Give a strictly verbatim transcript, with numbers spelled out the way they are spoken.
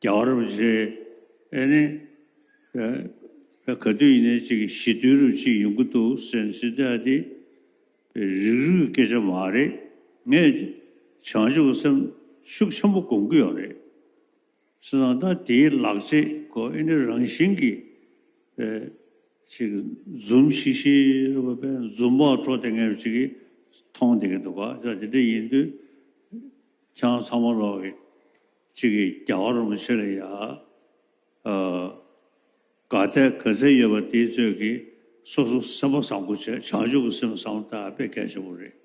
རྒྱལ་བ་རིན་པོ་ཆེ་ཨེ་ནི་ཨེ་ག་དུས་ཡིན་ནའི་ཅིག་ཞི་དུལ་རུ་ཅིག་ཡོང་གི་འདུག་ཟེར་ཟེར་དུས་ཨ་དེ་རིགས་རུས་སྐད་ཆ་མ་རེད། ངས་བྱང་ཆུབ་ཀྱི་སེམས་ཤུགས་ཆེན་པོ་སྒོམ་གྱི་ཡོད་རེད། བྱས་ཙང་ད་དེའི་ལག་རྗེས་ཀོ་ཨེ་ནི་རང་བཞིན་གྱིས་ཨེ་ཅིག་འཛུམ་ཤིག་ཤིག་རུ་བས་འཛུམ་བག་བྲོ་དེ་ངས་ཅིག་གིས་མཐོང་བསྡད་ཀྱི་འདུག་ག་ཅག་དེ་འདྲ་ཡིན་དུས་ཁྱེད་རང་ཚང་མ་ལོག་གིས་ཅིག་གིས་རྒྱལ་བ་རིན་པོ་ཆེ་ལ་ཡ་ཨ་ག་ཐད་ག་ཚད་ཡོད་པ་དེའི་ཚོད་ཀྱིས་སོ་སོ་སེམས་པ་བཟང་པོ་བྱས། བྱང་ཆུབ་ཀྱི་སེམས་བཟང་པོ་ད་དཔེ་གལ་ཆེན་པོ་རེད།